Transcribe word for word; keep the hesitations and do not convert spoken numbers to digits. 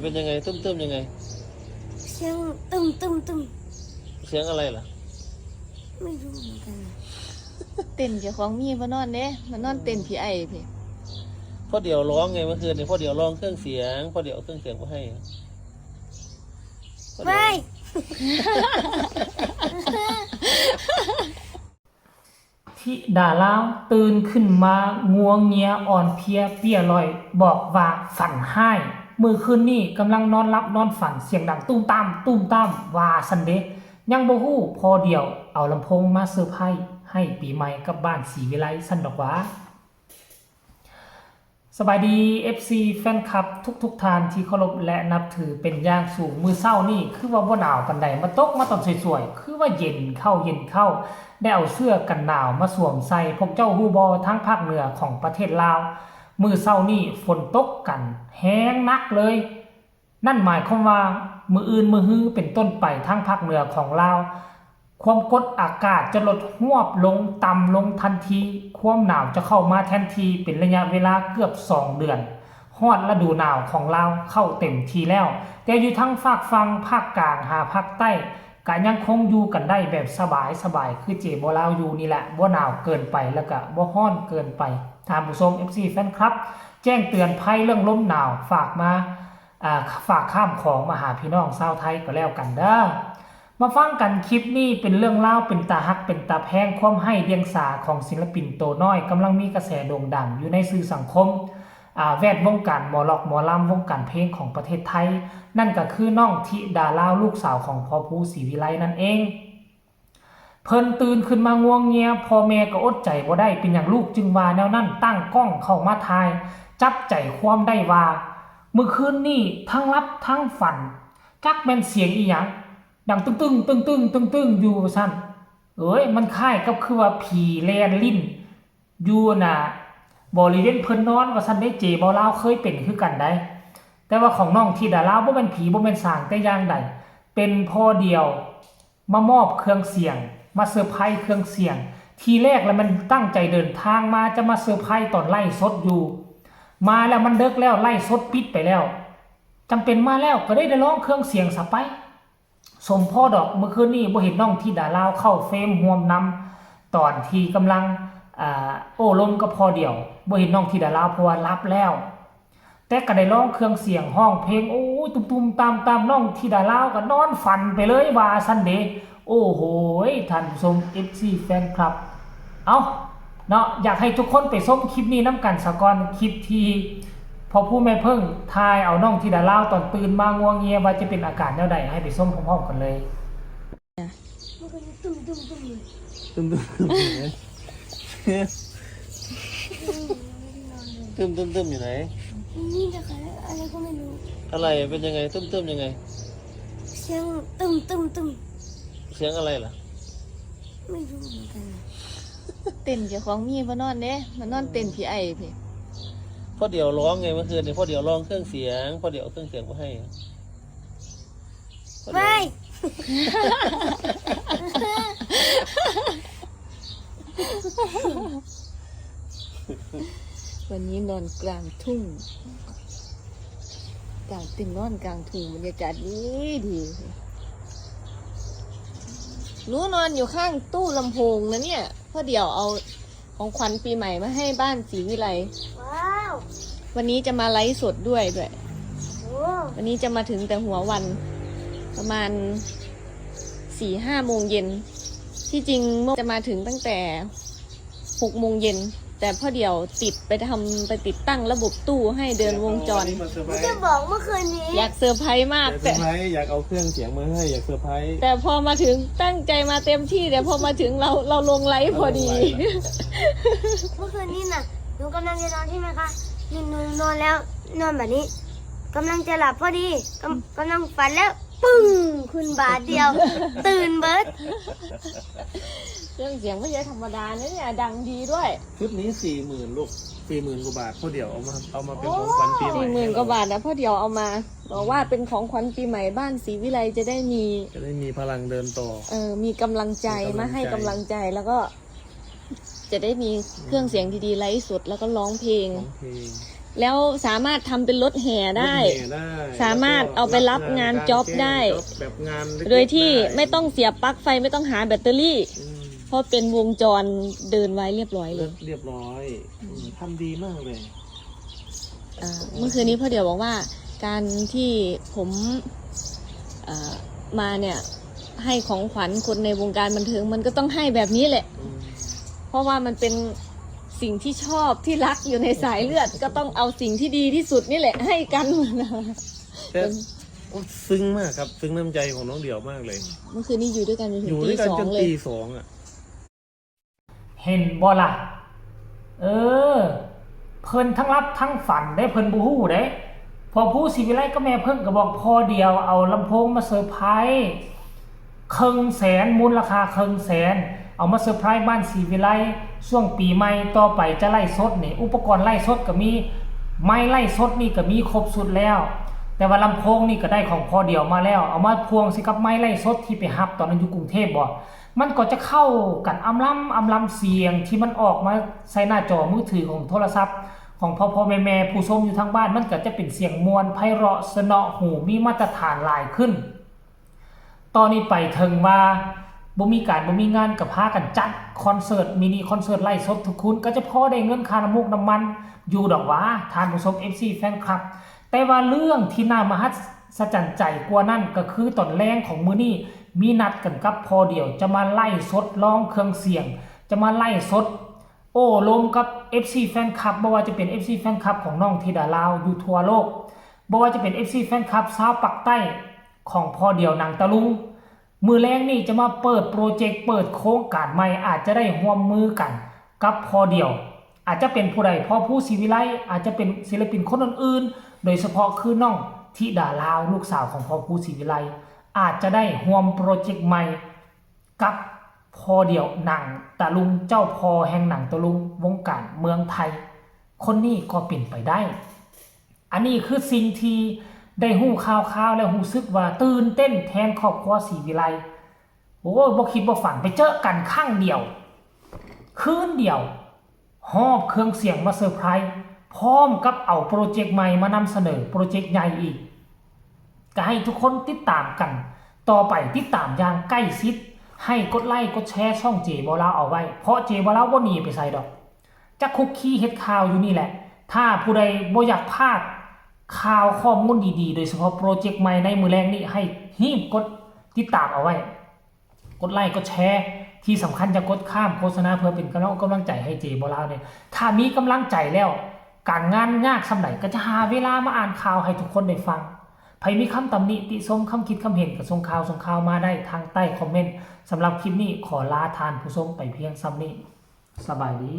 เป็นยังไง ตุ้มๆยังไง เสียงตุ้มตุ้มตุ้ม เสียงอะไรล่ะ ไม่รู้เหมือนกัน เต้นเจ้าของมีบ่นอนเด้ มานอนเต้นพี่ไอ้พี่ พ่อเดี่ยวร้องไงเมื่อคืนเนี่ย พ่อเดี่ยวลองเครื่องเสียง พ่อเดี่ยวเอาเครื่องเสียงมาให้อะ พ่อเดี่ยว ไม่ ธิดาลาวตื่นขึ้นมางัวเงียอ่อนเพลียเปี้ยลอย บอกว่าฝันฮ้าย มื้อคืนนี้กำลังนอนหลับนอนฝันเสียงดังตุ้มตามตุ้มตามว่าซั้นเด้ ยังบ่ฮู้ พ่อเดี่ยวเอาลำโพงมาเซอร์ไพรส์ให้ปีใหม่กับบ้านศรีวิไลซั้นดอกหวา สบายดี เอฟซี แฟนคลับทุกๆท่านที่เคารพและนับถือเป็นอย่างสูง มื้อเช้านี่คือว่าบ่หนาวปานใด มาตกมาตอนสวยๆ คือว่าเย็นเข้าเย็นเข้า ได้เอาเสื้อกันหนาวมาสวมใส่ พวกเจ้าฮู้บ่ ทางภาคเหนือของประเทศลาว มื้อเช้านี่ฝนตกกันแฮงหนักเลย นั่นหมายความว่ามื้ออื่นมื้อฮือเป็นต้นไปทางภาคเหนือของลาว ความกดอากาศจะลดฮวบลงต่ำลงทันที ความหนาวจะเข้ามาแทนที่เป็นระยะเวลาเกือบสองเดือน ฮอดฤดูหนาวของลาวเข้าเต็มทีแล้ว แต่อยู่ทางฟากฝั่งภาคกลางหาภาคใต้ ก็ยังคงอยู่กันได้แบบสบายสบาย คือเจบ่าวลาวอยู่นี่แหละ บ่หนาวเกินไปแล้วก็บ่ร้อนเกินไป ท่านผู้ชม เอฟซี แฟนคลับ แจ้งเตือนภัยเรื่องลมหนาวฝากมา อ่า ฝากข้ามของมาหาพี่น้องชาวไทยก็แล้วกันเด้อ มาฟังกัน คลิปนี้เป็นเรื่องราวเป็นตาฮักเป็นตาแพง ความไห้เดียงสาของศิลปินโตน้อย กำลังมีกระแสโด่งดังอยู่ในสื่อสังคม อ่า แวดวงการหมอล็อกหมอลำ วงการเพลงของประเทศไทย นั่นก็คือน้องธิดาลาว ลูกสาวของพ่อภูศรีวิไลนั่นเอง เพิ่นตื่นขึ้นมางัวเงีย พ่อแม่ก็อดใจบ่ได้ เป็นหยังลูกจึงว่าแนวนั้น ตั้งกล้องเข้ามาถ่าย จับใจความได้ว่า มื้อคืนนี้ทั้งหลับทั้งฝัน จักแม่นเสียงอีหยัง ดังตึ้งตึ้งตึ้งตึ้งตึ้งตึ้งอยู่ว่าซั่น เอ้ย มันคล้ายกับคือว่าผีแล่นลิ้น อยู่น่ะ บริเวณเพิ่นนอนว่าซั่นเด้ เจบ่าวลาวเคยเป็นคือกันได๋ แต่ว่าของน้องธิดาลาวบ่แม่นผีบ่แม่นสางแต่อย่างใด เป็นพ่อเดี่ยว มามอบเครื่องเสียง มาเซอร์ไพรส์เครื่องเสียง ทีแรกแล้วมันตั้งใจเดินทางมาจะมาเซอร์ไพรส์ตอนไลฟ์สดอยู่ มาแล้วมันดึกแล้ว ไลฟ์สดปิดไปแล้ว จำเป็นมาแล้วก็ได้ได้ลองเครื่องเสียงซะไป สมพอดอก มื้อคืนนี้บ่เห็นน้องธิดาลาวเข้าเฟรมร่วมนำ ตอนที่กำลัง อ่า โอ้ลมกับพ่อเดี่ยว บ่เห็นน้องธิดาลาวเพราะว่าหลับแล้ว แต่ก็ได้ลองเครื่องเสียงร้องเพลง โอ้ย ตุ้มๆตามๆ น้องธิดาลาวก็นอนฝันไปเลยว่าซั่นเด้ โอ้โหย ท่านผู้ชม เอฟซี แฟนคลับ เอ้า เนาะ อยากให้ทุกคนไปชมคลิปนี้นำกันซะก่อน คลิปที่พ่อภูแม่เพิ่งถ่ายเอาน้องธิดาลาวตอนตื่นมางัวเงียว่าจะเป็นอาการแนวใด ให้ไปชมพร้อมๆกันเลย มันก็จะตุ้มๆๆอยู่ ตุ้มๆๆอยู่ไหน ตุ้มๆๆอยู่ไหน นี่จะขายอะไรก็ไม่รู้ อะไรเป็นยังไง ตุ้มๆยังไง เสียงตุ้มๆๆ เสียงอะไรล่ะ ไม่รู้เหมือนกัน เต้นเจ้าของมีบ่นอนเด้ มานอนเต้นพี่ไอ้พี่ พ่อเดี่ยวร้องไงเมื่อคืนเนี่ย พ่อเดี่ยวลองเครื่องเสียง พ่อเดี่ยวเอาเครื่องเสียงมาให้อะ ไม่ วันนี้นอนกลางทุ่ง กลางเต็นท์นอนกลางทุ่ง บรรยากาศดีดี หนูนอนอยู่ข้างตู้ลำโพงนะเนี่ย พ่อเดี่ยวเอาของขวัญปีใหม่มาให้บ้านศรีวิไล ว้าว วันนี้จะมาไลฟ์สดด้วยด้วย โอ้ วันนี้จะมาถึงแต่หัววัน ประมาณสี่ห้าโมงเย็น ที่จริงเมื่อจะมาถึงตั้งแต่หกโมงเย็น แต่พ่อเดี่ยวติดไปทำ ไปติดตั้งระบบตู้ให้เดินวงจร วันนี้มาเซอร์ไพร จะ ส์ บอกเมื่อคืนนี้ อยากเซอร์ไพรส์มาก อยากเซอร์ไพรส์ แต่ อยากเอาเครื่องเสียงมาให้ อยากเซอร์ไพรส์ แต่พอมาถึงตั้งใจมาเต็มที่ แต่พอมาถึงเรา เราลงไลฟ์พอดี เราลงไลฟ์แล้ว เมื่อคืนนี้น่ะ หนูกำลังจะนอนใช่ไหมคะ หนูนอนแล้ว นอนแบบนี้ กำลังจะหลับพอดี กำ- กำลังฝันแล้ว ปึ้ง ขึ้นบาทเดียว ตื่นเบิด เครื่องเสียงไม่ใช่ธรรมดานะเนี่ย ดังดีด้วย ชุดนี้สี่หมื่นลูก สี่หมื่นกว่าบาท พ่อเดี่ยวเอามา เอามาเป็นของขวัญปีใหม่ สี่หมื่นกว่าบาทนะ พ่อเดี่ยวเอามา บอกว่าเป็นของขวัญปีใหม่บ้านศรีวิไลจะได้มี จะได้มีพลังเดินต่อ เออ มีกำลังใจ มีกำลังใจ มาให้กำลังใจ แล้วก็ จะได้มีเครื่องเสียงดีๆ ไลฟ์สด แล้วก็ร้องเพลง ร้องเพลง แล้วสามารถทำเป็นรถแห่ได้ รถแห่ได้ สามารถเอาไปรับงาน แล้วก็ job ได้ รับงาน job แบบงานเล็กๆ โดยที่ ได้ ไม่ต้องเสียบปลั๊กไฟไม่ต้องหาแบตเตอรี่ อืม เพราะเป็นวงจรเดินไว้เรียบร้อยเลย เรียบร้อยอืมทำดีมากเลย อ่าเมื่อคืนนี้พ่อเดี่ยวบอกว่าการที่ผมเอ่อมาเนี่ยให้ของขวัญคนในวงการบันเทิงมันก็ต้องให้แบบนี้แหละ อืม เพราะว่ามันเป็นสิ่งที่ชอบที่รักอยู่ในสายเลือด ก็ต้องเอาสิ่งที่ดีที่สุดนี่แหละให้กัน แต่โอ้ซึ้งมากครับ ซึ้งน้ำใจของน้องเดี่ยวมากเลย เมื่อคืนนี้อยู่ด้วยกันจนถึ อง ยู่ ตี ด้วยกัน สอง จน เลย ตีสองอ่ะ เห็นบ่ล่ะ เออ เพิ่นทั้งรับทั้งฝันได้ เพิ่นบ่ฮู้เด้ พอผู้ศรีวิไลกับแม่เพิ่งก็บอกพ่อเดี่ยวเอาลำโพงมาเซอร์ไพรส์เคิงแสน มูลค่าเคิงแสน เอามาเซอร์ไพรส์บ้านศรีวิไลช่วงปีใหม่ ต่อไปจะไลฟ์สดนี่ อุปกรณ์ไลฟ์สดก็มี ไมค์ไลฟ์สดนี่ก็มีครบสุดแล้ว แต่ว่าลำโพงนี่ก็ได้ของพ่อเดี่ยวมาแล้ว เอามาพ่วงใส่กับไมค์ไลฟ์สดที่ไปฮับตอนนั้นอยู่กรุงเทพฯ บ่ มันก็จะเข้ากันอำลำอำลำ เสียงที่มันออกมาใส่หน้าจอมือถือของโทรศัพท์ ของพ่อพ่อแม่แม่ผู้ชมอยู่ทางบ้าน มันก็จะเป็นเสียงม่วนไพเราะเสนาะหู มีมาตรฐานหลายขึ้น ตอนนี้ไปเถิงว่าบ่มีการบ่มีงานก็พากันจัดคอนเสิร์ต มินิคอนเสิร์ตไลฟ์สดทุกคน ก็จะพอได้เงินค่าน้ำมูกน้ำมันอยู่ดอกหว่า ท่านผู้ชม เอฟซี แฟนคลับ แต่ว่าเรื่องที่น่ามหัศจรรย์ใจกว่านั้นก็คือตอนแลงของมื้อนี้มีนัดกันกับพ่อเดี่ยว จะมาไลฟ์สดลองเครื่องเสียง จะมาไลฟ์สดโอ้ลมกับ เอฟซี แฟนคลับ บ่ว่าจะเป็น เอฟซี แฟนคลับของน้องธิดาลาวอยู่ทั่วโลก บ่ว่าจะเป็น เอฟซี แฟนคลับชาวปากใต้ของพ่อเดี่ยวหนังตะลุง มื้อแลงนี่จะมาเปิดโปรเจกต์ เปิดโครงการใหม่ อาจจะได้ร่วมมือกันกับพ่อเดี่ยว อาจจะเป็นผู้ใด พ่อผู้ศรีวิไล อาจจะเป็นศิลปินคนอื่นๆ โดยเฉพาะคือน้องธิดาลาว ลูกสาวของพ่อผู้ศรีวิไล อาจจะได้ร่วมโปรเจกต์ใหม่กับพ่อเดี่ยวหนังตะลุง เจ้าพ่อแห่งหนังตะลุงวงการเมืองไทย คนนี้ก็เป็นไปได้ อันนี้คือสิ่งที่ได้ฮู้ข่าวๆ แล้วรู้สึกว่าตื่นเต้นแทนครอบครัวศรีวิไล โอ้ย บ่คิดบ่ฝัน ไปเจอกันครั้งเดียว คืนเดียว หอบเครื่องเสียงมาเซอร์ไพรส์ พร้อมกับเอาโปรเจกต์ใหม่มานำเสนอ โปรเจกต์ใหญ่อีก ก็ให้ทุกคนติดตามกัน ต่อไปติดตามอย่างใกล้ชิด ให้กดไลค์กดแชร์ช่องเจบ่าวลาวเอาไว้ เพราะเจบ่าวลาวบ่หนีไปไสดอก จะคุกคีเฮ็ดข่าวอยู่นี่แหละ ถ้าผู้ใดบ่อยากพลาดข่าวข้อมูลดีๆ โดยเฉพาะโปรเจกต์ใหม่ในมื้อแลงนี้ ให้รีบกดติดตามเอาไว้ กดไลค์กดแชร์ ที่สำคัญอย่ากดข้ามโฆษณา เพื่อเป็นกำลังอกกำลังใจให้เจบ่าวลาวเนี่ย ถ้ามีกำลังใจแล้ว การงานยากส่ำใดก็จะหาเวลามาอ่านข่าวให้ทุกคนได้ฟัง ไผมีคำตำหนิติชม คำคิดคำเห็นก็ส่งข่าวส่งข่าวมาได้ทางใต้คอมเมนต์ สำหรับคลิปนี้ขอลาท่านผู้ชมไปเพียงส่ำนี้ สบายดี